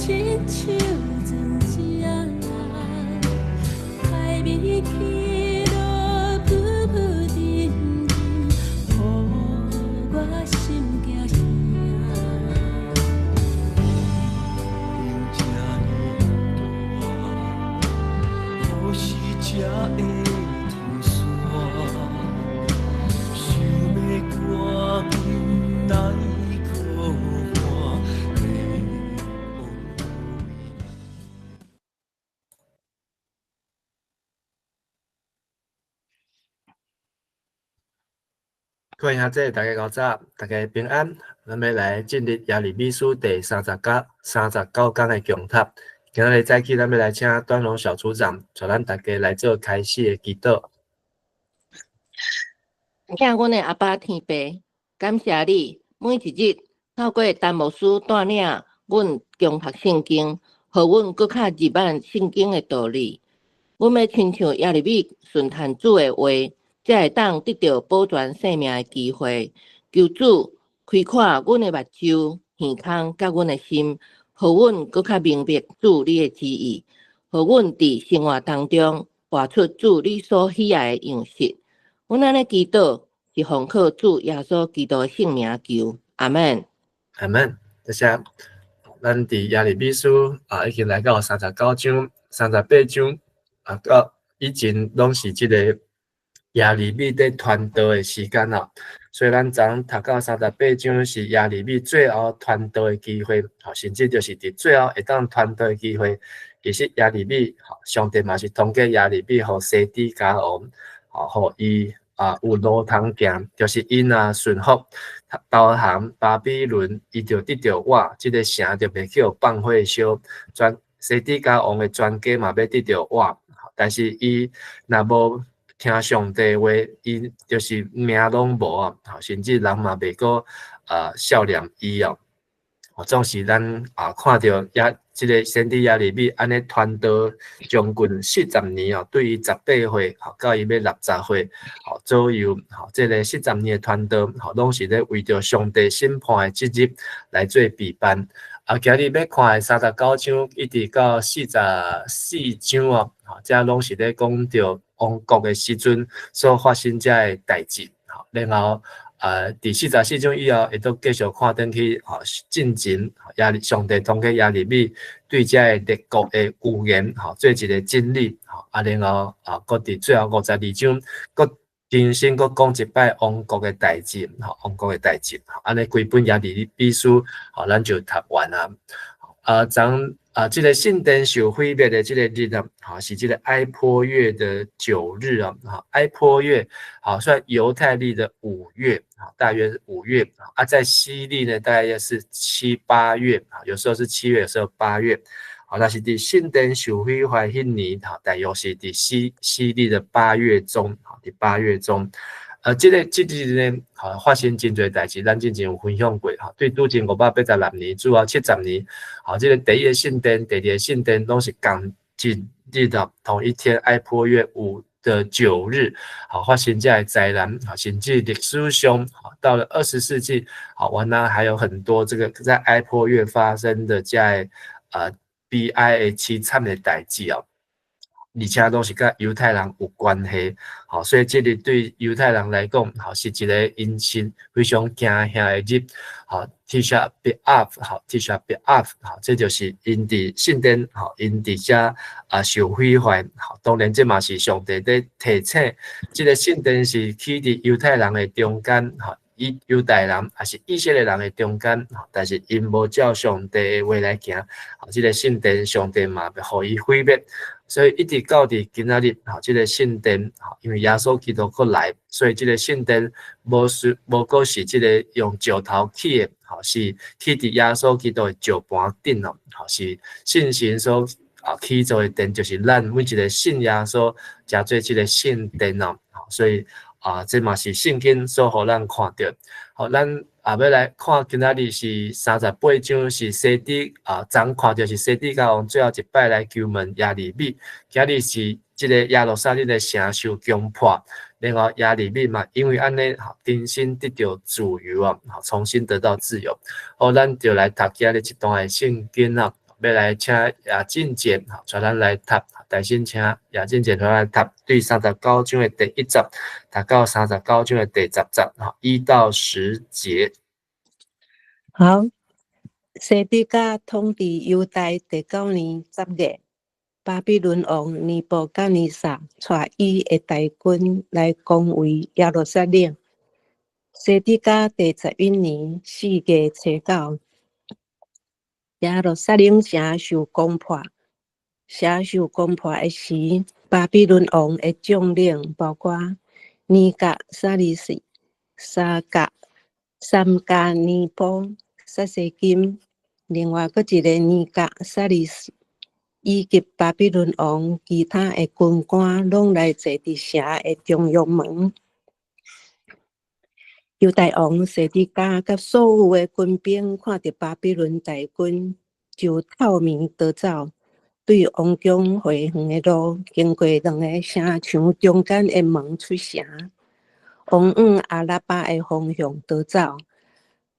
親像船隻，海面起落浮浮沉沉，予我心驚嚇。這呢大，何時才會通煞？想欲趕緊來靠岸，迷惘未來。各位兄弟，大家早，大家平安。咱欲來進入耶利米書第39講的共讀。今仔日早起，咱欲來請端龍小組長帶咱大家來做開始的祈禱。疼阮的阿爸天父，感謝你每一日透過陳牧師帶領阮共讀聖經，予阮閣較入捌聖經的道理。阮欲親像耶利米順從主的話，才會當得著保全性命的機會。求主開闊阮的目睭、耳孔佮阮的心，予阮閣較明白主你的旨意，予阮佇生活當中活出主你所喜愛的樣式。阮按呢祈禱，是奉靠主耶穌基督的聖名求，阿們。阿們，多謝。咱佇耶利米書啊，已經來到39章、38章啊，到以前攏是這個耶利米佇傳道的時間啦。所以咱昨讀到三十八章是耶利米最後傳道的機會，甚至就是佇最後會當傳道的機會。其實耶利米，上帝嘛是通過耶利米予西底家王，予伊啊有路通行，就是𪜶若順服投降巴比倫，伊就得著活，這个城就袂去予放火燒，全西底家王的全家嘛欲得著活，但是伊若無聽上帝話，伊就是命攏無啊，甚至人嘛袂閣孝念伊哦。總是咱啊看著耶這个先知耶利米按呢傳道將近四十年哦，對伊十八歲到伊欲60歲左右，這个四十年的傳道，攏是咧為著上帝審判的這日來做備辦。啊，今日欲看的三十九章一直到44章哦，這攏是咧講著亡國的時陣所發生這个代誌，然後佇四十四章以後，會閣繼續看轉去，進前上帝通過耶利米對這个列國的預言，做一个整理，啊，然後啊，閣佇最後52章，閣重新閣講一擺亡國的代誌，亡國的代誌，按呢規本耶利米書，咱就讀完啊。昨啊，這个聖殿受毀滅的這个日啊，是這个哀波月的9日啊，哀波月，算猶太曆的5月，大約是5月，啊，在西曆呢，大概是七八月，有時候是7月，有時候8月，那是佇聖殿受毀壞彼年，大約是佇西曆的8月中，佇8月中。這个這日呢，發生真濟代誌，咱之前有分享過，對主前586年，主後70年，這个第一个聖殿、第二个聖殿攏是仝一日的同一天，哀波月5的9日，發生這个災難，甚至歷史上，到了20世紀，原來還有很多這個在哀波月發生的這个悲哀的淒慘的代誌哦。而且攏是佮猶太人有關係，所以這个對猶太人來講，是一个𪜶心非常驚嚇的日，Tisha B'Av，Tisha B'Av，這就是𪜶佇聖殿，𪜶佇遮啊受毀壞，當然這嘛是上帝佇提醒，這个聖殿是起佇猶太人的中間，以猶大人抑是以色列人的中間，但是𪜶無照上帝的話來行，這个聖殿上帝嘛予伊毀滅。所以一直到佇今仔日，這个聖殿，因為耶穌基督閣來，所以這个聖殿無是無閣是這个用石頭起的，是起佇耶穌基督的石盤頂哦，是聖神所起造的殿，就是咱每一个信耶穌，成做這个聖殿哦，所以啊，這嘛是聖經所予咱看著。好，咱啊欲來看今仔日是三十八章，是西底啊，昨看著是西底家王最後一擺來求問耶利米。今日是這个耶路撒冷的城受攻破，然後耶利米嘛，因為按呢，重新得著自由啊，重新得到自由。好，咱就來讀今日這段的聖經啊，欲欲來請葉進杰，帶咱來讀，大先請葉進杰帶咱來讀，對39章的第一節，讀到三十九章的第十節，1到10節。好，西底家統治猶大第九年十月，巴比倫王尼布甲尼撒帶伊的大軍來攻圍耶路撒冷。西底家第十一年四月初九，耶路撒冷城受攻破。城受攻破的時，巴比倫王的將領包括尼甲撒利士、沙甲、三加尼波、撒西金，另外閣一个尼甲撒利士，以及巴比倫王其他的軍官，攏來坐佇城的中央門。猶大王西底家佮所有的軍兵看著巴比倫大軍，就透明逃走，對王宮花園的路，經過兩个城牆中間的門出城，往往亞拉巴的方向逃走。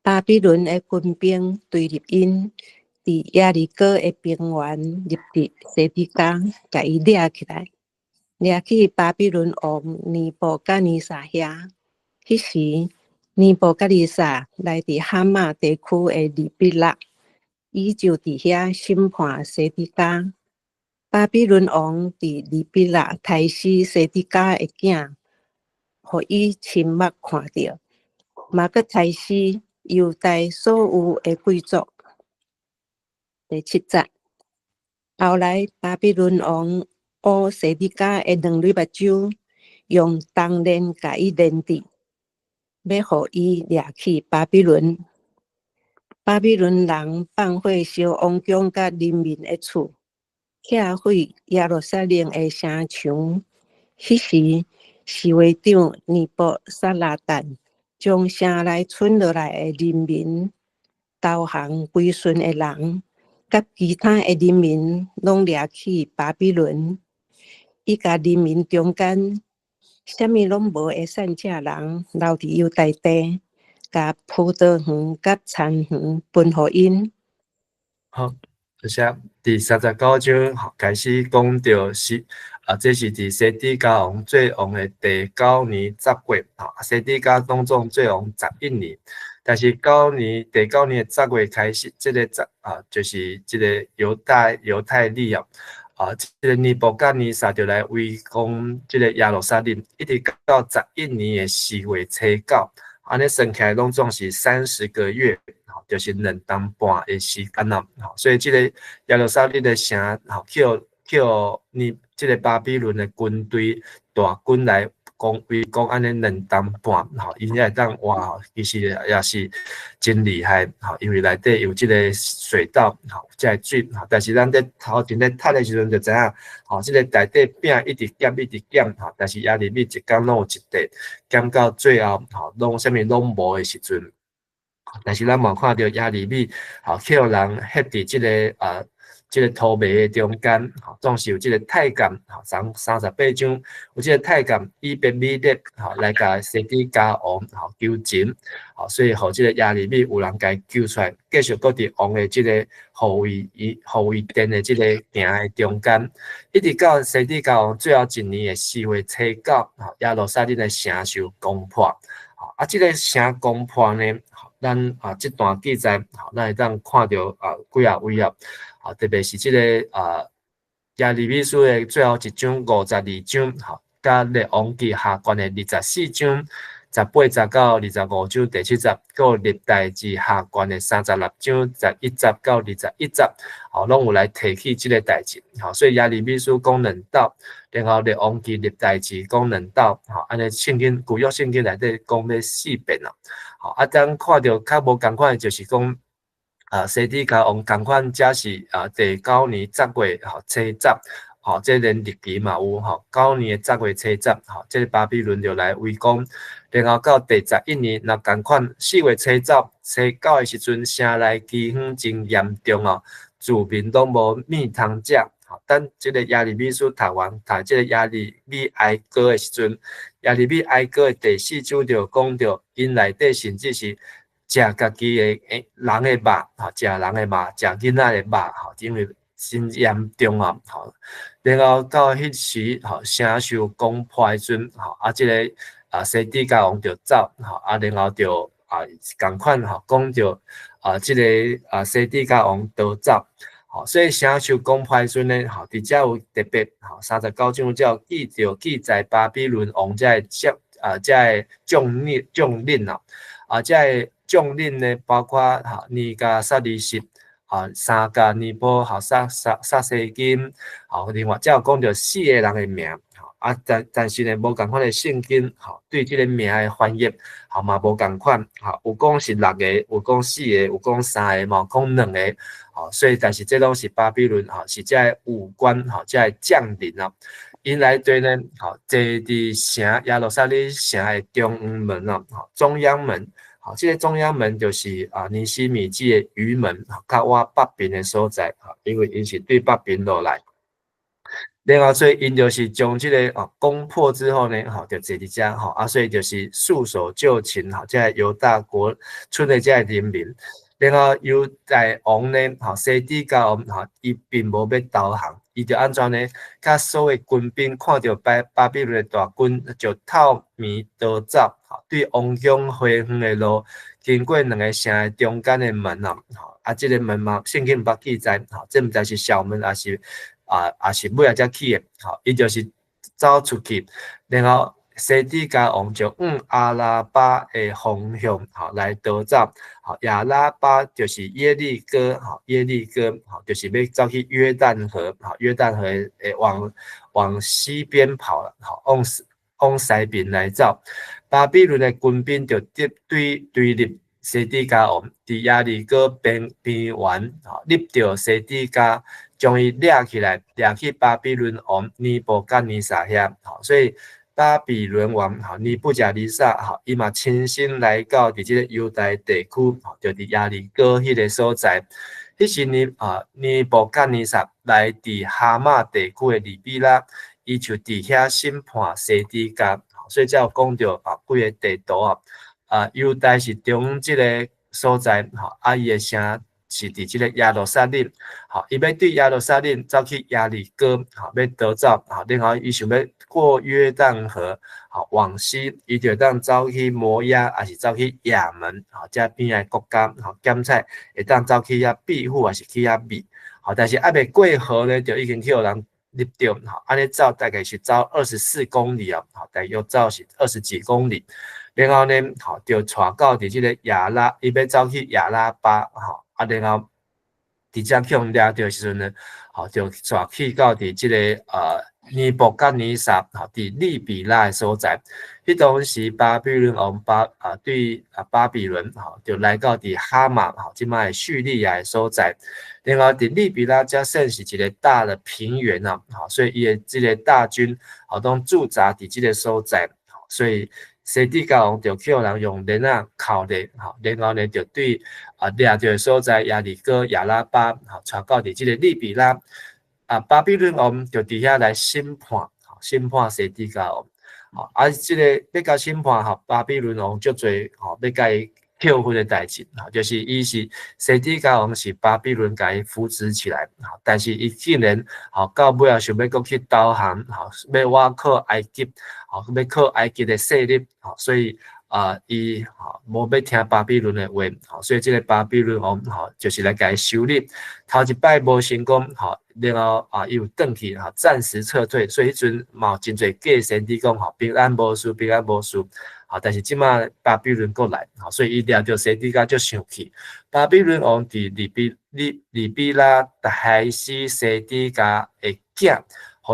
巴比倫的軍兵追入𪜶，佇耶利哥的平原入佇西底家，共伊掠起來，掠去巴比倫王尼布甲尼撒遐。彼時，尼布甲尼撒來佇哈馬地區的利比辣，伊就佇遐審判西底家。巴比倫王佇利比辣刣死西底家的囝，予伊親目看著，嘛閣刣死猶大所有的貴族。第七節，後來巴比倫王挖西底家的兩蕊目睭，用銅鏈共伊連佇，欲予伊掠去巴比倫。巴比倫人放火燒王宮佮人民的厝，拆毀耶路撒冷的城牆。彼時，侍衛長尼布撒拉旦將城內賰落來的人民、投降歸順的人，佮其他的人民，攏掠去巴比倫。伊共人民中間，啥物攏無會散食人留佇猶大地，共葡萄園佮田園分予𪜶。好，多謝。佇三十九章開始講著是啊，這是佇西底家王做王的第九年十月，吼，西底家當總做王十一年，但是九年第九年的十月開始，這个十啊，就是這个猶太曆啊，啊，這个尼布甲尼撒就來圍攻這个耶路撒冷，一直到十一年的四月初九，按呢算起來攏總是30個月，就是兩冬半的時間啦，所以這个耶路撒冷的城，吼，去予尼這个巴比倫的軍隊大軍來攻圍攻，按呢兩冬半，吼，𪜶才會當活，吼，其實也是真厲害，吼，因為內底有這个水道，吼，這个水，吼，但是咱佇頭前咧讀的時陣就知影，吼，這个內底餅一直減，一直減，吼，但是耶利米一工攏有一塊，減到最後，吼，攏啥物攏無的時陣。但是咱嘛看著耶利米，吼，去予人翕佇這个塗糜的中間，吼，總是有這个太監，吼，38章有這个太監以便米勒，吼，來共西底家王，吼，求情，吼，所以予這个耶利米有人共伊救出來，繼續閣佇王的這个護衛殿的這个墘的中間，一直到西底家王最後一年的四月初九，吼，耶路撒冷的城受攻破，吼，啊，這个城攻破呢，咱啊，這段記載，吼，咱會當看著啊幾仔位啊，啊，特別是這个啊耶利米書的最後一章52章，吼，佮列王紀下卷的24章18節到25章第七節，閣有歷代志下卷的36章11節到21節，吼，攏有來提起這个代誌，吼，所以耶利米書講兩道，然後列王紀歷代志講兩道，吼，按呢聖經舊約聖經內底講欲四遍啦。啊，當看著較無仝款的，就是講啊，西底家王仝款，這是啊第九年十月吼初十，吼，這連日期嘛有吼，九年的十月初十，吼，這个巴比倫就來圍攻，然後到第十一年，若仝款四月初十、初九的時陣，城內饑荒真嚴重哦，住民攏無物通食。吼，等這个耶利米書讀完，讀這个耶利米哀歌的時陣，耶利米哀歌的第四章就講著，𪜶內底甚至是食家己的人的肉，吼，食人的肉，食囡仔的肉，吼，因為真嚴重啊，吼。然後到彼時，吼，城受攻破的時陣，吼，啊，這個西底家王就走，吼，啊，然後就仝款吼，講著這個西底家王逃走，吼，所以城受攻破的時陣呢，吼，佇遮有特別，吼，39章才有記著記載巴比倫王這个將這个將領啊，這个將領呢，包括吼尼加撒尼實，三甲尼波，吼撒西金，吼，另外才有講著四个人的名，吼，啊，但是呢，無仝款的聖經，吼，對這个名的翻譯，吼嘛無仝款，吼，有講是六个，有講四个，有講三个，嘛有講兩個，吼，所以但是這攏是巴比倫，吼，是這个武官，吼，這个將領啊，𪜶來對呢，吼，坐佇城耶路撒冷城的中央門啊，吼，中央門。好，這个中央門就是尼希米記的魚門，較倚北邊的所在，因為𪜶是對北邊落來。然後所以𪜶就是將這个攻破之後呢，吼，就坐佇遮，吼，啊，所以就是束手就擒，吼，這个猶大國村的這个人民。然後猶大王呢，吼，西底家王，吼，伊並無欲投降，伊就按怎呢？佮所有軍兵看著巴比倫的大軍，就透暝逃走，吼，對王宮花園的路，經過兩个城的中間的門啊，吼，啊，這个門嘛，聖經毋捌記載，吼，這毋知是小門，抑是尾仔才起的，吼，伊就是走出去，然後西底家王就往亞拉巴的方向，吼，來逃走，吼，亞拉巴就是耶利哥，吼，耶利哥，吼，就是欲走去約旦河，吼，約旦河會往西邊跑了，吼，往西邊來走。巴比倫的軍兵就對對入西底家王，佇耶利哥邊緣，吼，入著西底家，將伊掠起來，掠去巴比倫王尼布甲尼撒遐，吼，所以巴比倫王吼尼布甲尼撒吼，伊嘛親身來到佇這个猶大地區，吼，就佇耶利哥彼个所在。彼時尼布甲尼撒來佇哈馬地區的利比拉，伊就佇遐審判西底家，所以才有講著幾个地圖啊，猶大是中這个所在，吼，啊，伊的城是佇這个耶路撒冷，吼，伊欲對耶路撒冷走去耶利哥，吼，欲逃走，吼，然後伊想欲過約旦河，吼，往西，伊就當走去摩押，抑是走去亞捫，吼，這邊的國家，吼，檢採會當走去遐避雨，抑是去遐避，吼，但是猶未過河呢，就已經去予人入著，吼，按呢走大概是走24公里啊，吼，大約走是20幾公里，然後呢，吼，就帶到佇這个亞拉，伊欲走去亞拉巴，吼，啊，然後佇遮去予掠著的時陣呢，吼，就帶去到佇這个尼布甲尼撒，吼，佇利比拉的所在。彼當時巴比倫王對巴比倫，吼，就來到佇哈馬，吼，這擺的敘利亞的所在。然後佇利比拉遮算是一个大的平原啊，吼，所以伊的這个大軍，吼，攏駐紮佇這个所在，所以西底家王就去予人用鏈仔銬咧，吼，然後呢就對掠著的所在耶利哥、亞拉巴，吼，帶到佇這个利比拉，巴比倫王就佇遐來審判，吼，審判西底家王，吼，啊，這个欲共審判，吼，巴比倫王足濟，吼，欲共伊扣分的代誌，吼，就是伊是西底家王是巴比倫共伊扶植起來，吼，但是伊竟然，吼，到尾後想欲閣去投降，吼，欲倚靠埃及，吼，欲靠埃及的勢力，吼，所以伊吼無欲聽巴比倫的話，吼，所以這个巴比倫王，吼，就是來共伊修理。頭一擺無成功，吼，然後伊有轉去，吼，暫時撤退，所以彼陣嘛有真濟假先知講，吼，平安無事，平安無事，吼，但是這擺巴比倫閣來，吼，所以伊掠著西底家足生氣。巴比倫王佇利比拉殺死西底家的囝，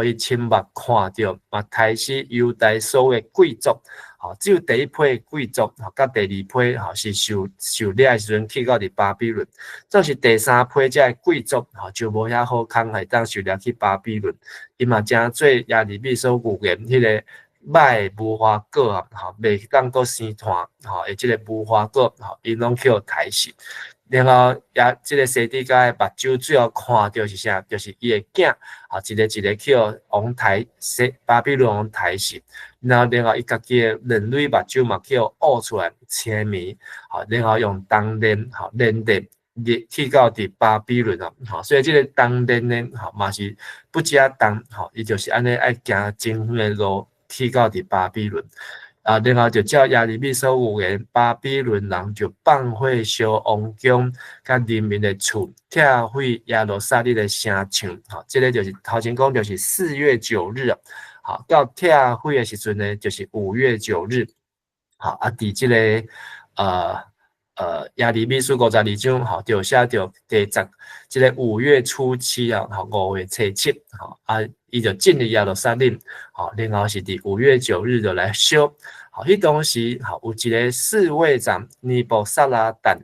予伊親目看著，嘛殺死猶大所有的貴族，吼，只有第一批貴族，吼，佮第二批，吼，是受掠的時陣去到佇巴比倫，總是第三批這个貴族，吼，就無遐好康，會當受掠去巴比倫。伊嘛成做耶利米所預言彼个歹的無花果啊，吼，袂當閣生湠，吼，的這个無花果，吼，𪜶攏去予刣死。然後也這个西底家的目睭最後看著是啥？就是伊的囝，一个一个去予王刣死，巴比倫王刣死。然後伊家己的兩蕊目睭嘛去予挖出來青糜，然後用銅鏈，連鏈去到佇巴比倫啊，所以這个銅鏈呢，嘛是不止重，伊就是按呢愛行真遠的路去到佇巴比倫。然後就照耶利米所預言，巴比倫人就放火燒王宮，佮人民的厝，拆毀耶路撒冷的城牆。這个就是頭前講，就是4月9日啊。到拆毀的時陣呢，就是5月9日。佇這个耶利米書52章，就寫著第十，這个五月初七啊，5月初七，伊就進入耶路撒冷，然後是佇五月九日就來燒。彼當時，有一个侍衛長尼布撒拉旦，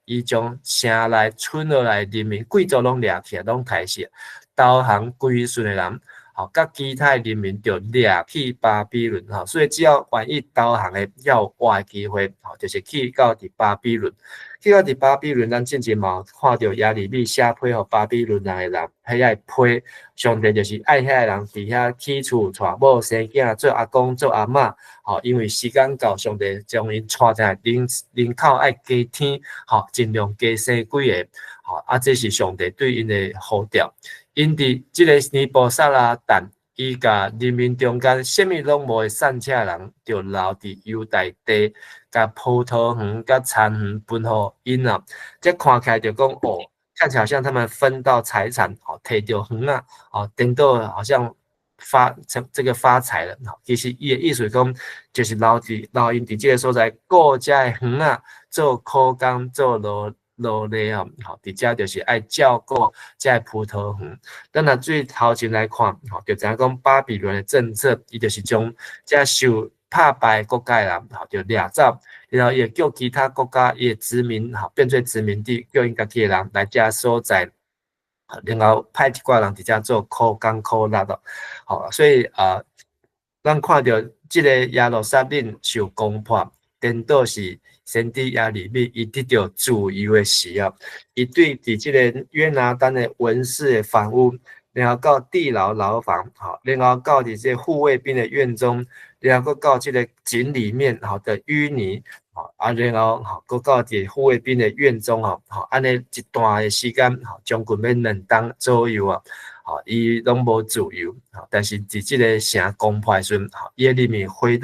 伊將城內村落內人民貴族攏掠起來，攏刣死，投降歸順的人，佮其他人民就掠去巴比倫，所以只要願意投降的，才有活的機會，就是去到佇巴比倫。去到佇巴比倫，咱進前嘛有看著耶利米寫批予巴比倫人的人，彼遐批，上帝就是愛遐个人佇遐起厝、娶某、生囝、做阿公、做阿嬤，因為時間到，上帝將𪜶帶轉來，人人口愛加添，盡量加生幾个，這是上帝對𪜶的呼召。𪜶佇這个尼布撒拉旦，伊共人民中間啥物攏無的散赤人，就留佇猶大地，共葡萄園佮田園分予𪜶啊。這看起來就講哦，看起來好像他們分到財產，提著園仔，顛倒好像發成這個發財了。其實伊的意思講，就是留𪜶佇這个所在顧遮的園仔，做苦工，做奴隸哦，佇遮就是愛照顧遮个葡萄園。咱若對頭前來看，就知影講巴比倫的政策，伊就是將遮受拍敗國家的人，就掠走，然後伊會叫其他國家伊的殖民，變做殖民地，叫𪜶家己的人來遮所在，然後派一寡人佇遮做苦工苦力咯。所以啊，咱看著這个耶路撒冷受攻破，顛倒是先知耶利米伊得著自由的時啊，伊對佇這个約拿單的文士的房屋，然後到地牢牢房，然後到佇這護衛兵的院中，然後閣到這个井裡面的淤泥，然後閣到佇護衛兵的院中，按呢一段的時間，將近欲2冬左右啊，伊攏無自由，但是佇這个城攻破的時陣，耶利米恢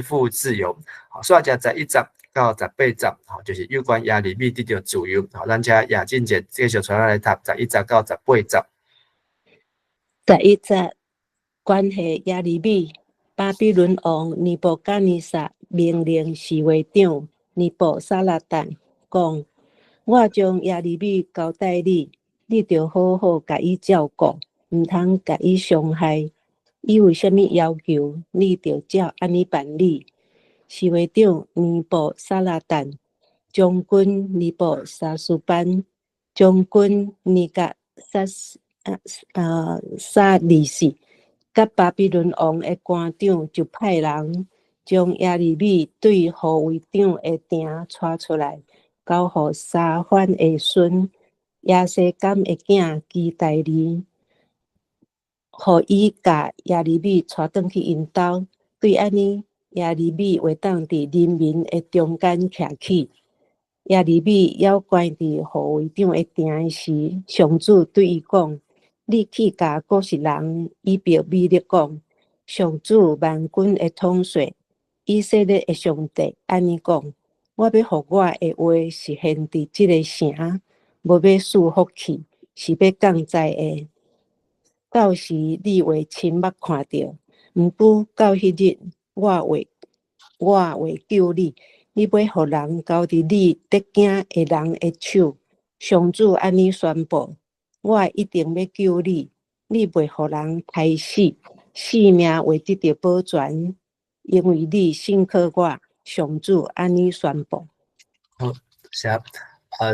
復自由，所以才11節到18節，就是有關耶利米得著自由，咱請雅靜姐繼續帶咱來讀11節到18節。 11節，關係耶利米，巴比倫王尼布甲尼撒命令侍衛長尼布撒拉旦講：我將耶利米交代你，你著好好共伊照顧，毋通共伊傷害。伊有啥物要求，你著照按呢辦理。侍衛長尼布撒拉旦、將軍尼布沙斯班、將軍尼甲撒撒利士，佮巴比倫王的官長就派人將耶利米對護衛長的埕帶出來，交予沙番的孫亞西甘的囝基大利，予伊共耶利米帶轉去𪜶兜。對按呢，耶利米會當佇人民的中間徛起。耶利米猶關佇護衛長的埕時，上主對伊講：你去共古實人以伯美利講，上主萬軍的統帥，以色列的上帝按呢講：我欲予我的話實現佇這个城，無欲賜福氣，是欲降災的。到時你會親目看著，毋過到彼日，我會救你，你欲予人交佇你得驚的人的手。上主按呢宣布，我一定欲救你，你袂予人刣死，性命會得著保全，因為你信靠我。上主按呢宣布。好，謝。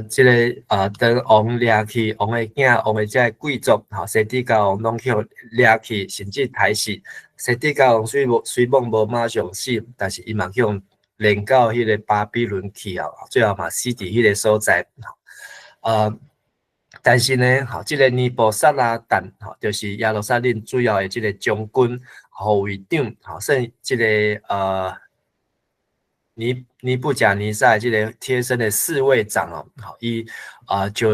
這个當王掠去王的囝，王的這个貴族，西底家王攏去予掠去，甚至刣死。西底家王雖罔無馬上死，但是伊嘛去予連到彼个巴比倫去啊，最後嘛死佇彼个所在。但是呢，吼，這個尼布撒拉旦，吼，就是耶路撒冷主要的這個將軍、護衛長，吼，算這個尼布甲尼撒這個貼身的侍衛長哦，吼，伊就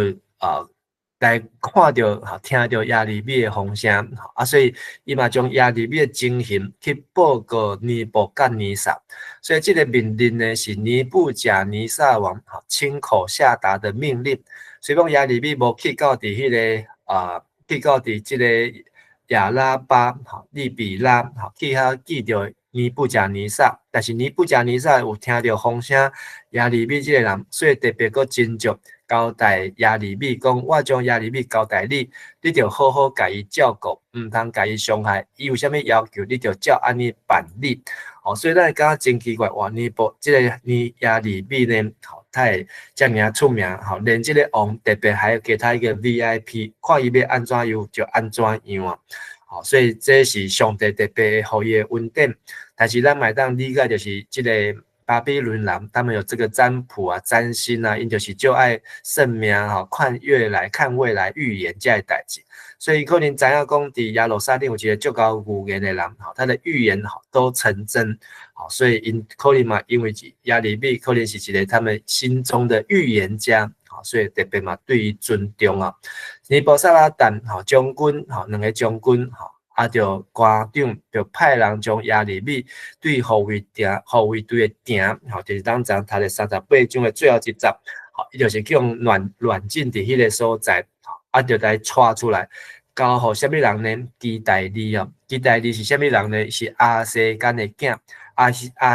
來看著，吼，聽著耶利米的風聲，啊，所以伊嘛將耶利米的情形去報告尼布甲尼撒，所以這個命令呢是尼布甲尼撒王吼親口下達的命令。所以講耶利米無去到佇彼個啊，去到佇這個亞拉巴吼、利比拉吼，去遐見著尼布甲尼撒，但是尼布甲尼撒有聽著風聲，耶利米這個人，所以特別閣斟酌交代耶利米講：我將耶利米交代你，你著好好共伊照顧，毋通共伊傷害。伊有啥物要求，你著照按呢辦理。哦，所以咱會感覺真奇怪，哇！尼布這個尼耶利米呢，吼，他會遮爾仔出名，吼，連這個王特別還給他一個 VIP，看伊欲按怎樣就按怎樣啊。吼，所以這是上帝特別予伊的恩典。但是咱嘛會當理解，就是這個巴比倫人，他們有這個占卜啊、占星啊，𪜶就是足愛算命吼，看未來、看未來預言這个代誌。所以可能知影講，佇耶路撒冷有一個足𠢕預言的人，吼，他的預言吼都成真，吼，所以𪜶可能嘛，因為耶利米可能是一個他們心中的預言家，吼，所以特別嘛對伊尊重啊。尼布撒拉旦吼將軍吼兩个將軍吼，啊，就官長就派人將耶利米對護衛埕護衛隊的埕，吼，就是咱昨讀的38章的最後一節，吼，伊就是去予軟禁佇彼个所在，吼，啊，就來帶出來，交予啥物人呢？基大利哦，基大利是啥物人呢？是亞西干的囝，亞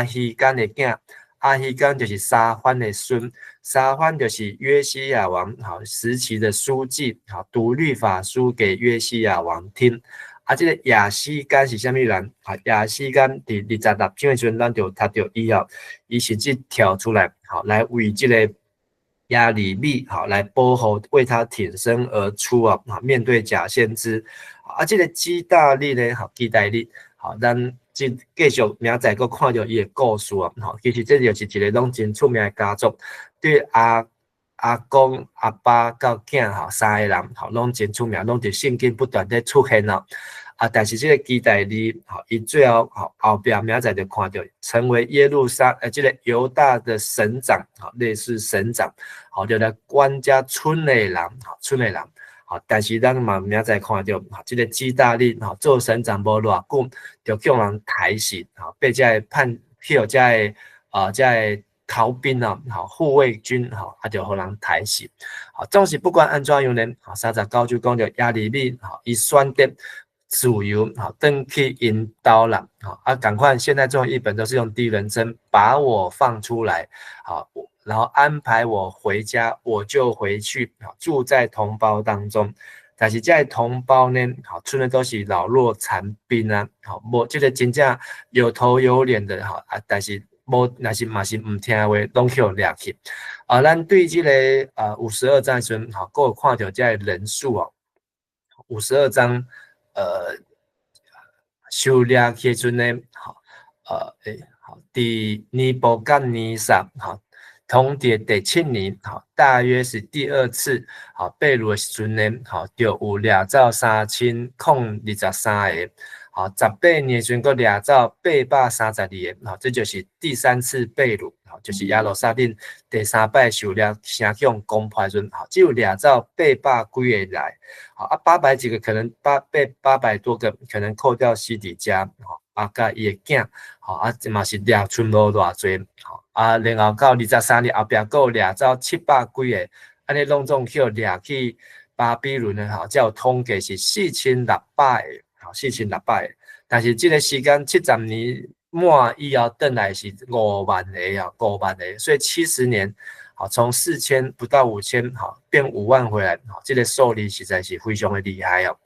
希甘的囝，亞希甘就是沙番的孫，沙番就是約西亞王吼時期的書記，吼，讀律法書給約西亞王聽。啊，這個亞希甘是啥物人？啊，亞希甘佇26章的時陣，咱就讀著伊哦，伊甚至跳出來，吼，來為這個耶利米，吼，來保護，為他挺身而出啊！面對假先知，啊，這個基大利呢，吼，基大利，吼，咱這繼續明仔載閣看著伊的故事啊！吼，其實這就是一個攏真出名的家族，對阿公、阿爸到囝吼三个人吼攏真出名，攏佇聖經不斷咧出現哦。啊，但是這個基大利吼，伊最後吼後壁明仔載就看著成為耶路撒這個猶大的省長，吼，類似省長，吼，就來管遮村的人，吼，村的人，吼，但是咱嘛明仔載看著，吼，這個基大利吼做省長無偌久，就予人刣死，吼，被這个叛，去予這个逃兵啊，吼，護衛軍，吼，啊，就予人刣死。好，總是不管按怎樣呢，吼，39章講著耶利米，吼，伊選擇自由，吼，轉去𪜶兜啦，吼，啊，仝款現在這種譯本都是用第一人稱，把我放出來，好，然後安排我回家，我就回去，住在同胞當中。但是這个同胞呢，吼，賰的都是老弱殘兵啊，吼，無這個真正有頭有臉的，吼，啊，但是無，若是嘛是毋聽話，攏去予掠去。啊，咱對這個52章的時陣，吼，閣有看著這个人數哦，五十二章，受掠去的時陣呢，吼，好，佇尼布甲尼撒，吼，統治第七年，吼，大約是第二次，吼，被擄的時陣呢，吼，就有掠走3023個，吼，18年的時陣，閣掠走832個，吼，這就是第三次被擄，吼，就是耶路撒冷第三擺受掠，城予攻破的時陣，吼，只有掠走八百幾个來，吼，啊，八百幾個可能被800多個，可能扣掉西底家，吼，啊，佮伊的囝，吼，啊，這嘛是掠賰無偌濟，吼，啊，然後到23年後壁閣有掠走七百幾个，按呢攏總去予掠去巴比倫的，吼，才有統計是4600個，吼，4600個。但是這個時間七十年滿以後，轉來是5萬個啊，5萬個，所以七十年，好，從4000不到5000，好，變5萬回來，吼，這個數字實在是非常的厲害哦。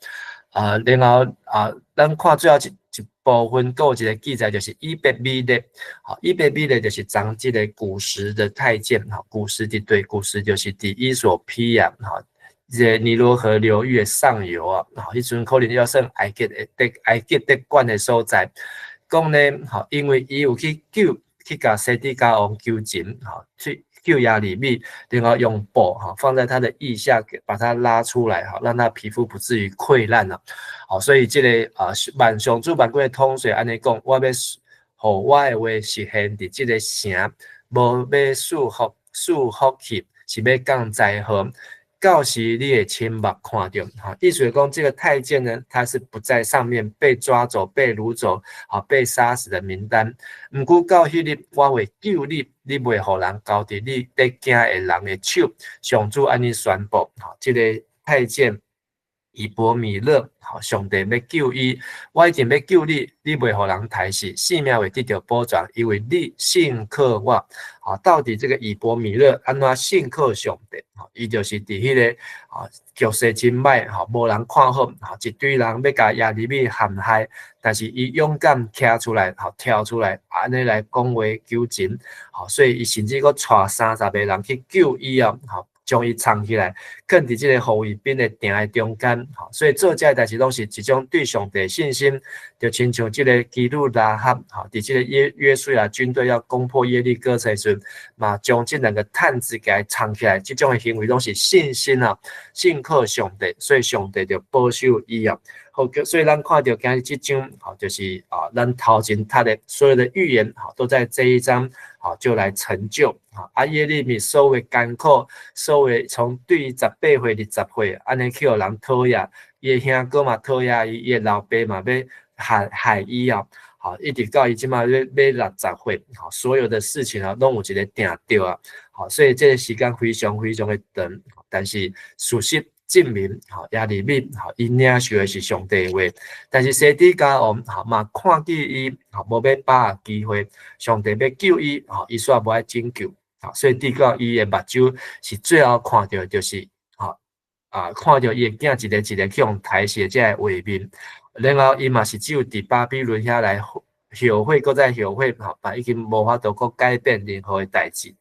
啊，然後啊，咱看最後一部分，閣有一個記載，就是以伯米勒，吼，以伯米勒就是當這個古實的太監，吼，古實佇佗，古實就是佇衣索比亞，吼，這個尼羅河流域的上游啊，吼，彼陣可能猶算埃及的埃及的管的所在。講呢，吼，因為伊有去救，去共西底家王求情，吼，去救耶利米，然後用布哈放在他的腋下，給把他拉出來哈，讓他皮膚不至於潰爛了。好，所以這个啊，萬上主萬軍的統帥按呢講，我欲予我的話實現佇這个城，無欲賜福賜福去，是欲降災禍。到時你會親目看著，哈，意思講這個太監呢，他是不在上面被抓走、被擄走、好被殺死的名單。毋過到彼日，我會救你，你袂予人交佇你咧驚的人的手。上主按呢宣布，哈，這个太監以伯米勒，好，上帝欲救伊，我一定欲救你，你袂予人刣死，性命會得著保全，因為你信靠我。啊，到底這個以伯米勒按怎信靠上帝？吼，伊就是佇彼个啊局勢真歹，吼，無人看好，吼，一堆人欲共耶利米陷害，但是伊勇敢徛出來，吼，跳出來，按呢來講話求情，吼，所以伊甚至閣帶30個人去救伊哦，吼，將伊藏起來，囥佇這个護衛兵的埕的中間，吼，所以做這个代誌攏是一種對上帝信心，就親像這个妓女喇合，吼，佇這个約書亞軍隊要攻破耶利哥城時，嘛將這兩个探子共伊藏起來，這種的行為攏是信心啊，信靠上帝，所以上帝就保守伊啊。好，所以咱看著今日這章，吼，就是啊，咱頭前讀的所有的預言，吼，都在這一章，吼，就來成就。啊，耶利米所有艱苦，所有從對18歲、20歲，按呢去予人討厭，伊的兄哥嘛討厭伊，伊的老爸嘛欲害害伊啊，好，一直到伊這馬欲欲60歲，好，所有的事情啊，攏有一个定著啊，好，所以這个時間非常非常的長，但是事實證明，吼，耶利米，吼，伊領受的是上帝的話，但是西底家王，吼，嘛看見伊，吼，無欲把握機會，上帝欲救伊，吼，伊煞無愛拯救，吼，所以直到伊的目睭是最後看著就是，吼，啊，看著伊的囝一个一个去予刣死的這个畫面，然後伊嘛是只有佇巴比倫遐來後悔，閣再後悔，吼，嘛已經無法度閣改變任何的代誌。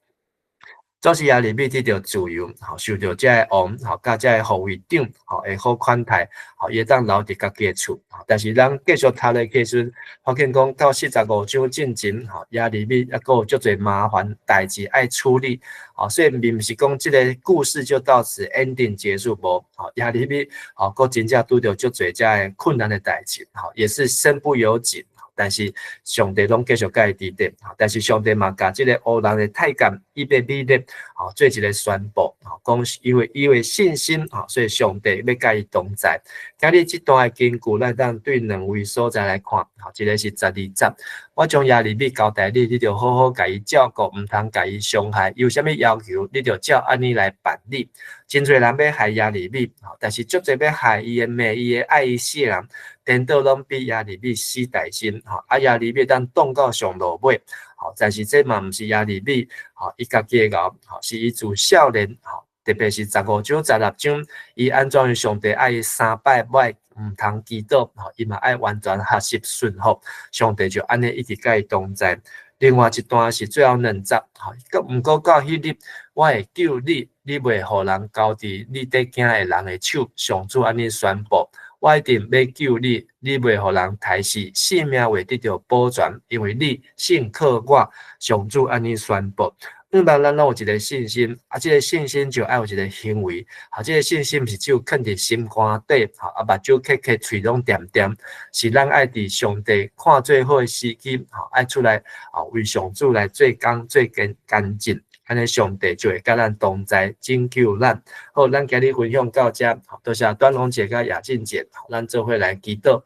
總是耶利米得著自由，吼，受著這个王，吼，佮這个護衛長，吼，會好款待，吼，伊會當留佇家己的厝。但是咱繼續讀落去時，發現講到45章進前，吼，耶利米猶閣有足濟麻煩代誌愛處理，吼，所以並毋是講這个故事就到此 ending 結束無，吼，耶利米，吼，閣真正拄著足濟這个困難的代誌，吼，也是身不由己。但是上帝攏繼續佮伊佇咧，但是上帝嘛共這个烏人的太監以伯米勒，吼，做一个宣布，吼，講因為信心，吼，所以上帝欲佮伊同在。今日這段的經句，咱當對兩位所在來看，吼，一个是12節，我將耶利米交代你，你著好好共伊照顧，毋通共伊傷害。有啥物要求，你著照按呢來辦理。真濟人欲害耶利米，但是足濟欲害伊的、罵伊的、愛伊死的人，顛倒攏比耶利米死大身，吼，啊耶利米當擋到上落尾，吼，但是這嘛毋是耶利米，吼，伊家己的𠢕，吼，是伊自少年，吼，特別是15章、16章，伊按怎樣上帝愛伊三擺愛毋通祈禱，吼，伊嘛愛完全學習順服，上帝就按呢一直佮伊同在。另外一段是最後2節，吼，閣毋過到彼日，我會救你，你袂予人交佇你咧驚的人的手。上主按呢宣布，我一定欲救你，你袂予人刣死，性命會得著保全，因為你信靠我。上主按呢宣布。毋但咱攏有一个信心，啊，這个信心就愛有一个行為，啊，這个信心毋是只有囥佇心肝底，吼，啊，目睭瞌瞌，喙攏恬恬，是咱愛佇上帝看做好的時機，吼，愛出來啊，為上主來做工做乾乾淨，按呢上帝就會佮咱同在，拯救咱。好，咱今日分享到遮，多謝端龍姐佮雅靜姐，咱做伙來祈禱。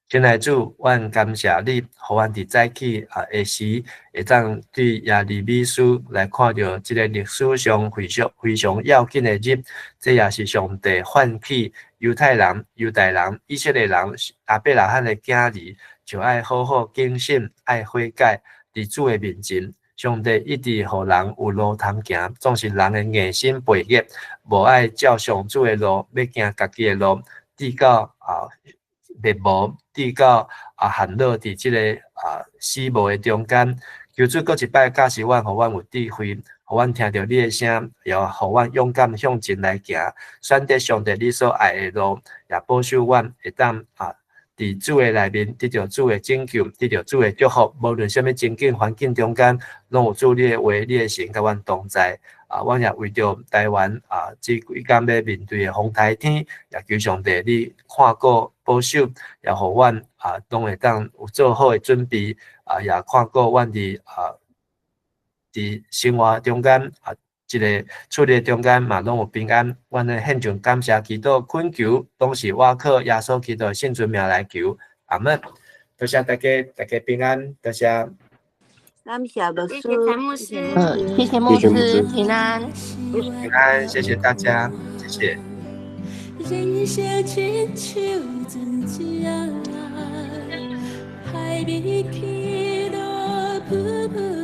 親愛主，阮感謝你，予阮佇早起啊下時會當對耶利米書來看著這个歷史上非常非常要緊的日，這也是上帝喚起猶太人、猶大人、以色列人、亞伯拉罕的囝兒，就愛好好警醒，愛悔改，佇主的面前。上帝一直予人有路通行，總是人的硬心背逆，無愛照上主的路，欲行家己的路，直到啊滅亡，直到啊陷落佇這个啊死亡的中間。求主閣一擺教示阮，予阮有智慧，予阮聽著你的聲，也予阮勇敢向前來行，選擇上帝你所愛的路，也保守阮會當啊。佇主的內面得著主的拯救，得著主的祝福。無論啥物情景環境中間，攏有主你的話，你的神佮阮同在。啊，阮也為著台灣啊，這幾工要面對的風颱天，也求上帝你看顧保守，也予阮啊，攏會當有做好的準備。啊，也看顧阮佇生活中間啊，這个處理中間嘛，攏有平安。阮咧獻上感謝祈禱懇求，攏是倚靠耶穌基督的聖尊名來求。阿門。多謝大家，大家平安，多謝。感謝牧師，謝謝陳牧師。嗯，謝謝牧師，平安。平安，謝謝大家，謝謝。人生親像船隻，海面起落浮浮。